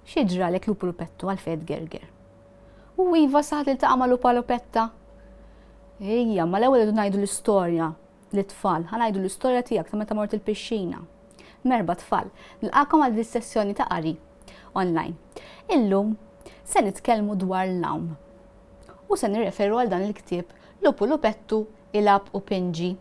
Xi ġralek Lupu Lupettu għalfejn tgerger? U iva saħ tiltaqa' ma' Lupa Lupetta. Ejja, ma l-ewwel irridu ngħidu l-istorja lit-tfal. Ħa ngħidu l-istorja tiegħek ta' meta mort il-pixxina. Merba tfal, nilqakom għal din sessjoni ta' qari online. Illum se nitkellmu dwar l-għawm. U se nirreferu għal dan il-ktieb Lupu Lupettu ilgħab u pinġi.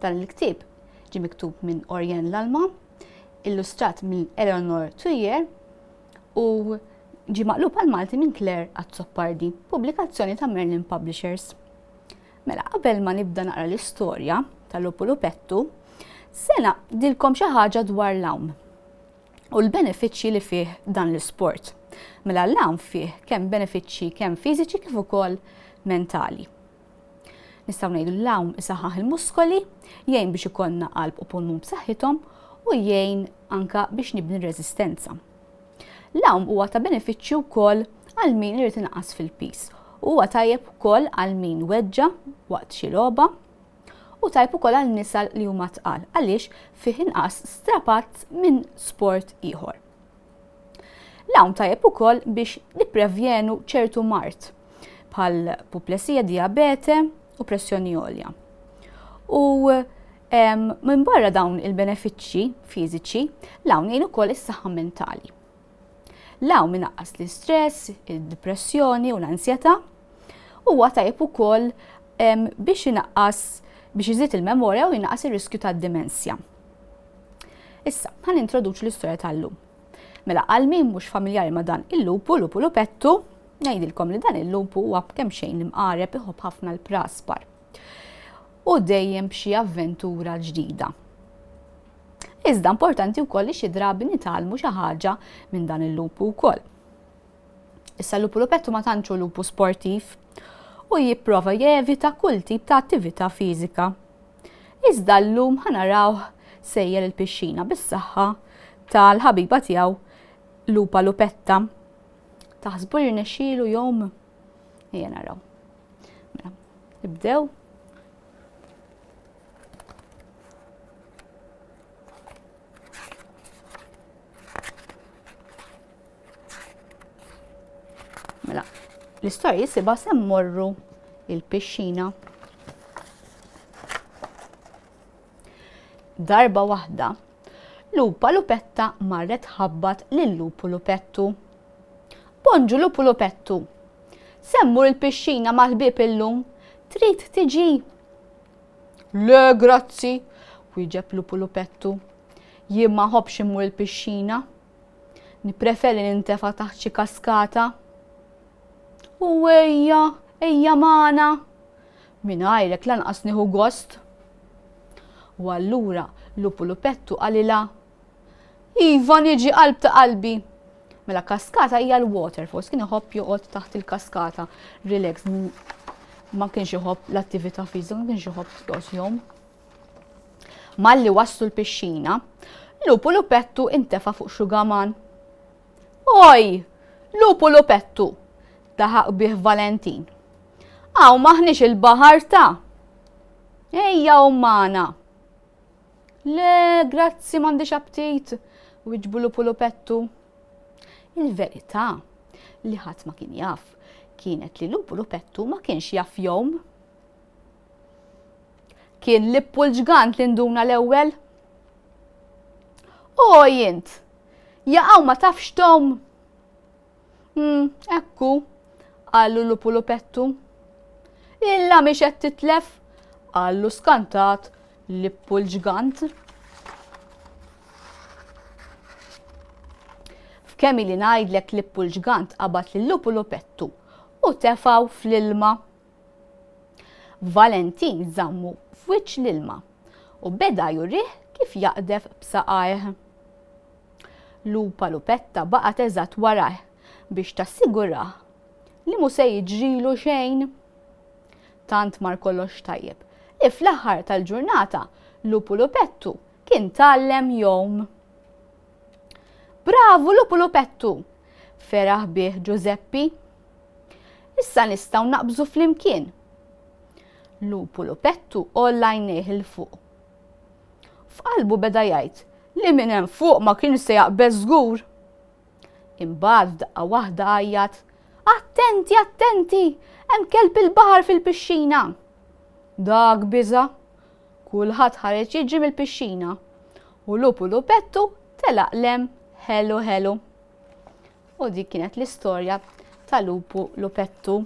Dan il-ktieb ġie miktub minn Orion Lalma, illustrat minn Eleanor Thuyer u ġie maqlub għal Malti minn Claire Azzopardi, pubblikazzjoni ta' Merlin Publishers. Mela, qabel ma nibda naqra l-istorja tal-Lupu Lupettu, se naqdilkom xi ħaġa dwar l-għawm u l-benefiċċji li fih dan l-isport. Mela l-għawm fih kemm benefiċċji kemm fiżiċi kif ukoll mentali. Nistgħu ngħidu l-għawm isaħħaħ il-muskoli, jgħin biex ikollna qalb u pulmun b'saħħithom u jgħin anka biex nibni r-reżistenza. L-għawm huwa ta' benefiċċju wkoll għal min irid inaqqas fil-piż. Huwa tajjeb ukoll għal min weġġa' waqt xi logħba u tajjeb ukoll għal nisa li huma tqal għaliex fih inqas strapazz minn sport ieħor. L-għawm tajjeb ukoll biex nipprevjenu ċertu mard bħal puplesija, dijabete u pressjoni għolja. U minn barra dawn il-benefiċċji fiżiċi, l-għawm jgħin ukoll is-saħħa mentali. L-għawm inaqqas l-istress, id-depressjoni u l-ansjetà. Huwa tajjeb ukoll biex inaqqas biex iżid il-memorja u jnaqqas ir-riskju tad-dimensja. Issa, ħan introduċu l-istorja tal-lum. Mela, għal min mhux familjari ma' dan il-lupu, lupu lupettu, ngħidilkom li dan il-lupu huwa kemm xejn imqareb iħobb ħafna l-praspar. U dejjem b'xi avventura ġdida. Iżda importanti wkoll li xi drabi nitgħallmu xi ħaġa minn dan il-lupu wkoll. Issa l-lupu lupettu ma tantx hu lupu sportiv u jipprova jevita kull tip ta' attività fiżika. Iżda llum ħa narawh sejjer il-pixxina bis-saħħa tal-ħabiba tiegħu Lupa Lupetta. Taħsbu li rnexxielu jgħum? Ejja naraw. Mela, nibdew. Mela, l-istorja jisiba se mmorru il-pixxina. Darba waħda, Lupa Lupetta marret ħabbat lil Lupu Lupettu. Bonġu Lupu Lupettu! Se mmur il-pixxina mal-ħbieb illum, trid tiġi? Le, grazzi, wieġeb Lupu Lupettu. Jien ma nħobbx immur il-pixxina. Nippreferi nintefa' taħt xi kaskata. U ejja, ejja magħna. Mingħajrek lanqas nieħu gost. U allura Lupu Lupettu qalilha, Iva niġi qalb ta' qalbi. Mela kaskata hija l-waterfalls, kien iħobb joqgħod taħt il-kaskata, relax, ma kienx iħobb l-attività fiżika, ma kienx iħobb joqgħod jom. Malli waslu l-pixxina, Lupu Lupettu intefa' fuq xugaman. Oj! Lupu Lupettu! Daħaq bih Valentin. Hawn m'aħniex il-baħar ta'! Ejja u magħna! Le, grazzi m'għandix aptit, wiġbu Lupu Lupettu. Il-verità li ħadd ma kien jaf kienet li Lupu Lupettu ma kienx jaf jgħum. Kien Lippu l-ġgant li nduna l-ewwel. Oj int! Jaqaw ma tafx tgħum! Hmm, ekku, qallu Lupu Lupettu. Illa mhix qed titlef, qallu skantat Lippu l-ġgant. F'kemm ili ngħidlek Lippu l-ġgant qabad lil Lupu Lupettu u tefgħu fl-ilma. Valentin żammu f'wiċċ l-ilma u beda jurih kif jaqdef b'saqajh. Lupa Lupetta baqgħet eżatt warajh biex tassigurah li mhu se jiġrilu xejn. Tant mar kollox tajjeb li fl-aħħar tal-ġurnata Lupu Lupettu kien tgħallem jgħum. Bravu Lupu Lupettu! feraħ bih Ġużeppi. Issa nistgħu naqbżu flimkien. Lupu Lupettu għolla għajnejh 'il fuq. F'qalbu beda jgħid li minn hemm fuq ma kienx se jaqbeż żgur. Imbagħad f'daqqa waħda għajjat, Attenti, attenti! Hemm kelb il-baħar fil-pixxina! Dak biża'! Kulħadd ħareġ jiġri mill-pixxina u Lupu Lupettu telaq 'l hemm ħelu ħelu. U dik kienet l-istorja ta' Lupu Lupettu.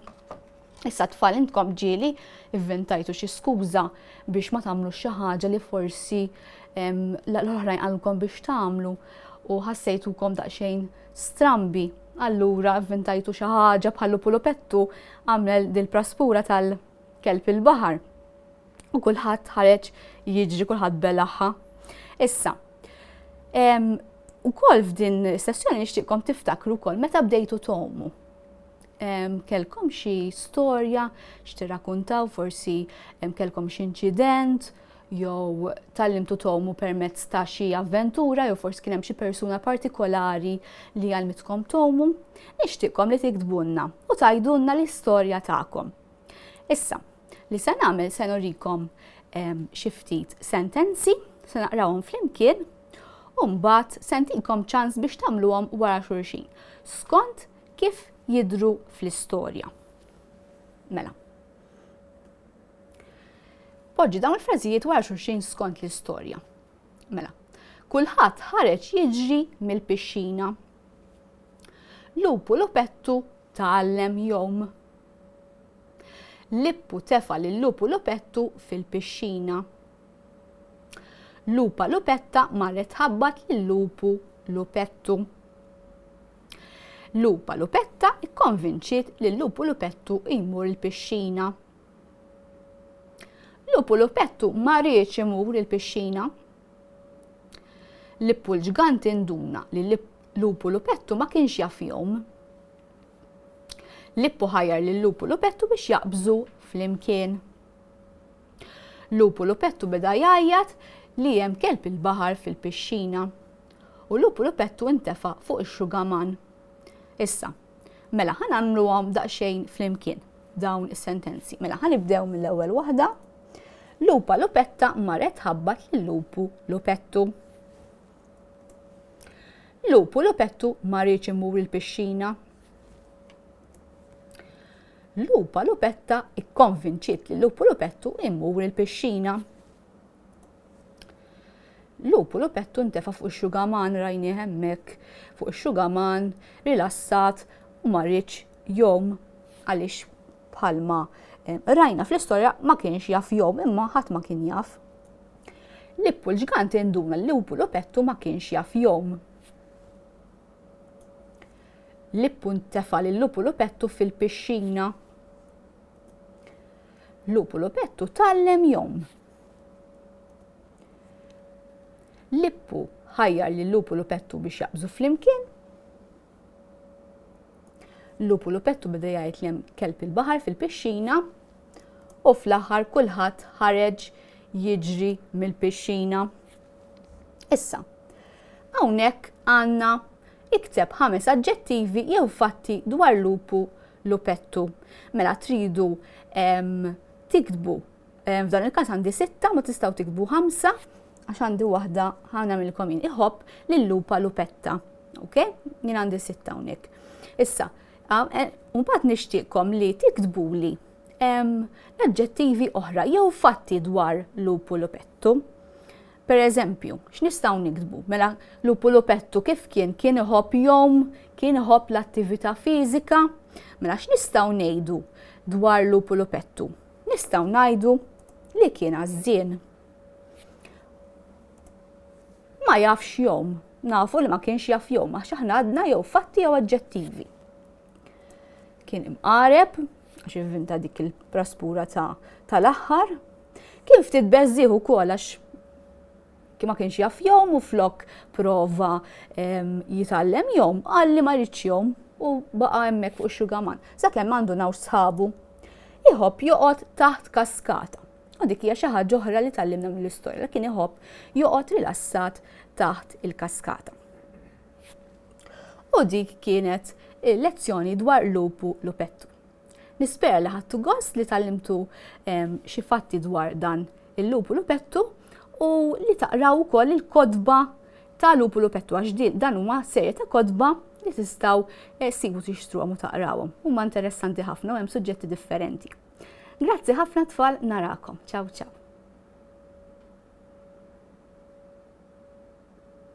Issa tfal intkom ġieli ivvintajtu xi skuża biex ma tagħmlux xi ħaġa li forsi l-oħrajn qalulkom biex tagħmlu u ħassejtukom daqsxejn strambi. Allura ivvintajtu xi ħaġa bħal Lupu Lupettu għamel dil-praspura tal-kelb il-baħar. U kulħadd ħareġ jiġri, kulħadd belaħħa. Issa, ukoll f'din is-sessjoni nixtieqkom tiftakru wkoll meta bdejtu tgħumu. Kellkom xi storja x'tirrakuntaw, forsi kellkom xi inċident, jew tgħallimtu tgħumu permezz ta' xi avventura, jew forsi kien hemm xi persuna partikolari li għallmitkom tgħumu. Nixtieqkom li tiktbulna u tgħidulna l-istorja tagħkom. Issa, li se nagħmel se nurikom xi ftit sentenzi, se naqrawhom flimkien u mbagħad se ntikom ċans biex tagħmluhom wara xulxin skont kif jidhru fl-istorja. Mela. Poġġi dawn il-frażijiet wara xulxin skont l-istorja. Mela. Kulħadd ħareġ jiġri mill-pixxina. Lupu lupettu tgħallem jgħum. Lippu tefa' lil Lupu Lupettu fil-pixxina. Lupa Lupetta marret tħabbat lil Lupu Lupettu. Lupa Lupetta ikkonvinċiet lil Lupu Lupettu jmur il-pixxina. Lupu Lupettu ma riedx imur il-pixxina. Lippu l-ġgant induna li Lupu Lupettu ma kienx jaf jgħum. Lippu ħajjar lil Lupu Lupettu biex jaqbżu flimkien. Lupu Lupettu beda jgħajjat li hemm kelb il-baħar fil-pixxina. U Lupu Lupettu intefa' fuq ix-xugaman. Issa, mela ħa nagħmluhom daqsxejn flimkien dawn is-sentenzi. Mela ħa nibdew mill-ewwel waħda. Lupa Lupetta marret tħabbat lil Lupu Lupettu. Lupu Lupettu ma riedx imur il-pixxina. Lupa Lupetta ikkonvinċiet li Lupu Lupettu imur il-pixxina. Lupu Lupettu ntefa' fuq ix-xugaman rajnieh hemmhekk fuq ix-xugaman rilassat u ma riedx jgħum għaliex bħalma eh, rajna fl-istorja ma kienx jaf jgħum imma ħadd ma kien jaf. Lippu l-ġgant induna li Lupu Lupettu ma kienx jaf jgħum. Lippu ntefa' lil Lupu Lupettu fil-pixxina. Lupu Lupettu tgħallem jgħum. Lippu ħajjar lil Lupu Lupettu biex jaqbżu flimkien. Lupu Lupettu beda jgħid li hemm kelb il-baħar fil-pixxina u fl-aħħar kulħadd ħareġ jiġri mill-pixxina. Issa, hawnhekk għandna ikteb ħames aġġettivi jew fatti dwar Lupu Lupettu. Mela tridu tiktbu F'dan il-każ għandi sitta, ma tistgħu tiktbu ħamsa għax għandi waħda ħa nagħmilkom jien. Iħobb lil-lupa lupetta. Ok? Jien għandi sitta hawnhekk. Issa, e, mbagħad nixtieqkom li tiktbuli aġġettivi oħra jew fatti dwar lupu lupettu. Per eżempju, x'nistgħu niktbu? Mela lupu lupettu kif kien? Kien iħobb jom, kien iħobb l-attività fiżika. Mela x'nistgħu ngħidu dwar lupu lupettu? Nistgħu ngħidu li kien għażżien. Ma jafx jgħum. Nafu li ma kienx jaf jgħum għax aħna għadna jew fatti jew aġġettivi. Kien imqareb, għax ivvinta dik il-praspura tal-aħħar. Kien ftit beżżieħ ukoll għax Kien ma kienx jaf jgħum u flok prova jitgħallem jgħum, qal li ma jridx jgħum u baqa' hemmhekk fuq ix-xugaman. Sakemm ma ndunawx sħabu. Iħobb joqgħod taħt kaskata. U dik hija xi ħaġa oħra li tgħallimna mill-istorja li kien iħobb joqgħod rilassat taħt il-kaskata. U dik kienet lezzjoni dwar lupu lupettu. Nispera li ħadtu gost li tgħallimtu xi fatti dwar dan il-lupu lupettu u li taqraw ukoll il-kotba ta' lupu lupettu għax din dan huma serje ta' kotba li tistgħu eh, ssibu tixtruhom u taqrawhom. Huma interessanti ħafna u hemm suġġetti differenti. Grazzi ħafna tfal narakom. Ciao ciao.